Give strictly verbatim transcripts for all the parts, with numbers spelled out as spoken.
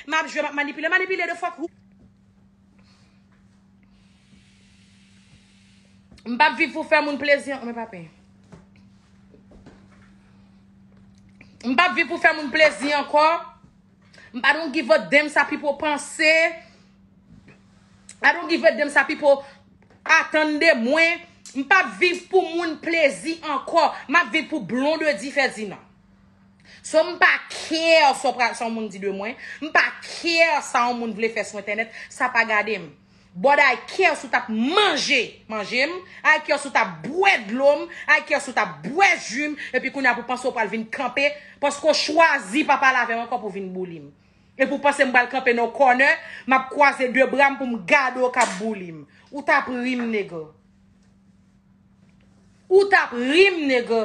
M ap jwe, m ap manipile. Manipile the fuck who? M p ap viv pou fè moun plezi an-, men pa pen. M p ap viv pou fè moun plezi ankò. M pa don't give a damn sa people panse. I don't give a damn sa people atann de mwen. M p ap viv pou moun plezi ankò. M ap viv pou Blondedy Ferdinand. So m pa care sa w pra-, sa yon moun di de mwen. M pa care sa yon moun vle fè sou entènèt. Sa pa gade m. But I care si w t ap manje manje m. I care si w t ap bwè dlo m. I care si w t ap bwè ji m. Epi kounye a pou panse w pral vin kanpe. Paske w chwazi pa pale avè m ankò pou vin bouli m. Epi w panse m pral kanpe nan yon kònè. M ap kwaze de bra m pou m gade w k ap bouli m. Ou t ap ri m, nèg. Ou t ap ri m, nèg.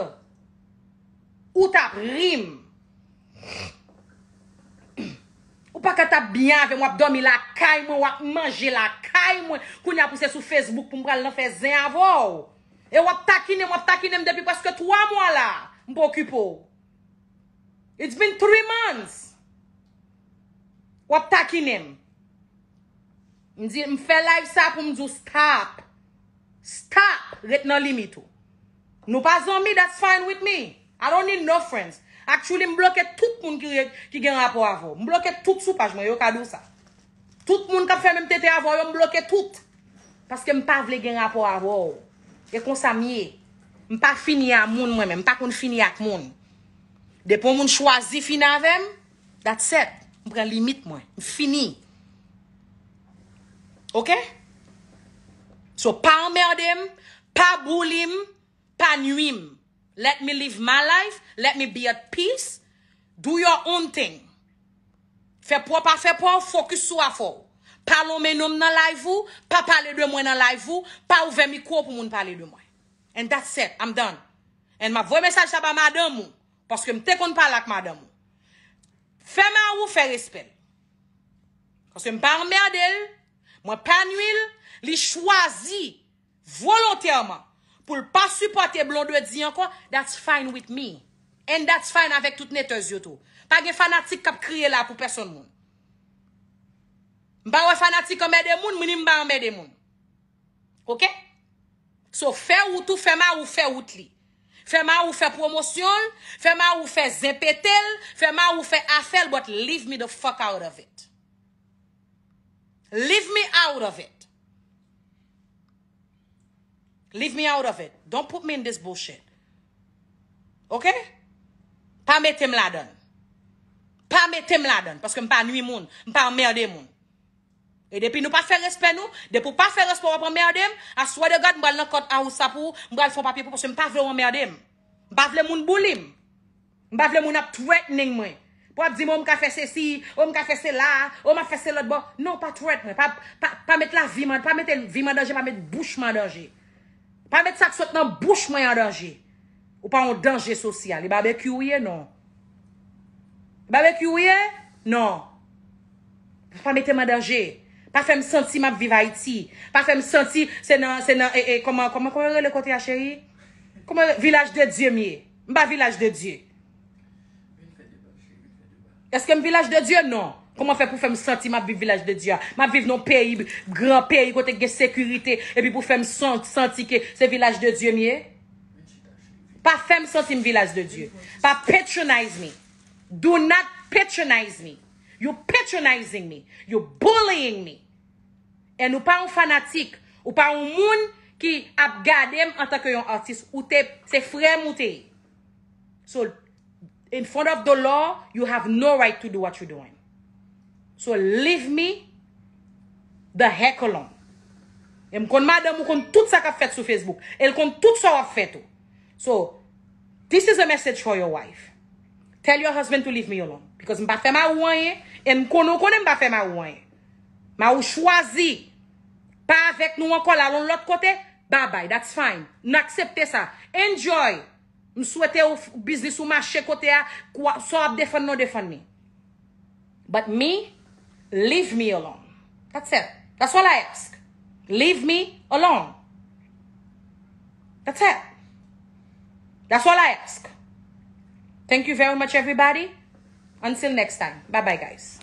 Ou t ap ri m. Ou pa ka t ap byen avè m, w ap dòmi lakay mwen, w ap manje lakay mwen. Kounye a pou se sou Facebook pou m pral nan fè zen avè w. E w ap takinen m, w ap takinen m depi prèske twa mwa la. M pa okipe w. It's been three months. W ap takinen m. M di, m fè live sa pou m di w stop. Stop. Ret nan limit ou. Nou pa zanmi, that's fine with me. I don't need no friends. Actually, m bloke tout moun ki, re- ki gen rapò avè w. M bloke tout sou paj mwen, yo ka di w sa. Tout moun k ap fè menm tenten avè w yo, m bloke tout. Paske m pa vle gen rapò avè w. E konsa m ye. M pa fini a moun mwen menm. M pa konn fini ak moun. Depi yon moun chwazi fini avè m, that's it. M pran limit mwen. M fini. Oke? So, pa anmède m, pa bouli m, pa nwi m. Let me live my life, let me be at peace. Do your own thing. Fè pwòp afè pa w, focus sou afè w. Pa lonmen non m nan live ou, pa pale de mwen nan live ou, pa ouvè mikwo pou moun pale de mwen. And that's it, I'm done. And m ap voye mesaj sa ba madanm ou, paske m te konn pale ak madanm ou. Fè mari w fè respè l. Paske m pa anmède l, mwen pa nwi l, li chwazi volontèman pou l pa sipòte Blondedy ankò, that's fine with me. And that's fine avèk tout netèz yo tou. Pa gen fanatik k ap kriye la pou pèsonn moun. M pa wè fanatik anmède moun, ni m pa anmède moun. Oke? So, fè wout ou, fè mari w fè wout li. Fè mari w fè pwomosyon l, fè mari w fè zen pete l, fè mari w fè afè l, but leave me the fuck out of it. Leave me out of it. Leave me out of it. Don't put me in this bullshit. Oke? Pa mete m ladan l. Pa mete m ladan l, paske m pa nwi moun, m pa anmède moun. E depi nou pa fè respè nou, depi w pa fè respè w ap anmède m, I swear to God, m pral nan court house sa pou ou, m pral fè yon papye pou ou, paske m pa vle w anmède m. M pa vle moun bouli m. M pa vle moun ap threatening mwen. Pou ap di m, o, m ka fè sesi, o, m ka fè sela, o, m ap fè se lòt bò. Non, pa threat mwen. Pa, pa, pa met lavi m an, pa mete vi m an danje, pa met bouch mwen an danje. Pa met sa k sot nan bouch mwen an danje. Ou pa yon danje sosyal. E babekyou w ye, non. Babekyou w ye? Non. Pa mete m an danje. Pa fè m santi m ap viv Ayiti. Pa fè m santi se nan, se nan, e, e, kòman, kòman, kòman yo rele kote a, cheri? Kòman, Vilaj de Dye m ye. M pa Vilaj de Dye. Èske m Vilaj de Dye? Non. Kòman fè pou fè m santi m ap viv Vilaj de Dye a? M ap viv nan yon peyi, gran peyi, kote gen sekirite, epi pou fè m san- santi ke se Vilaj de Dye m ye? Pa fè m santi m Vilaj de Dye. Pa patronize me. Do not patronize me. You patronizing me. You bullying me. And ou pa yon fanatik. Ou pa yon moun ki ap gade m antanke yon atis. Ou te, se frè m ou te ye. So, in front of the law, you have no right to do what you're doing. So, leave me the heck alone. E m konn madanm ou konn tout sa k ap fèt sou Facebook. E l konn tout sa w ap fè tou. So, this is a message for your wife. Tell your husband to leave me alone. Because m pa fè mari w anyen, e m konnen w konnen m pa fè mari w anyen. Mari w chwazi pa avèk nou ankò, l al yon lòt kote, babay, that's fine. N aksepte sa. Enjoy. M swete w f- biznis ou mache kote a, kwa- sa w ap defann nan w defann li. But me, leave me alone. That's it. That's all I ask. Leave me alone. That's it. That's all I ask. Thank you very much, everybody. Until next time. Bye bye, guys.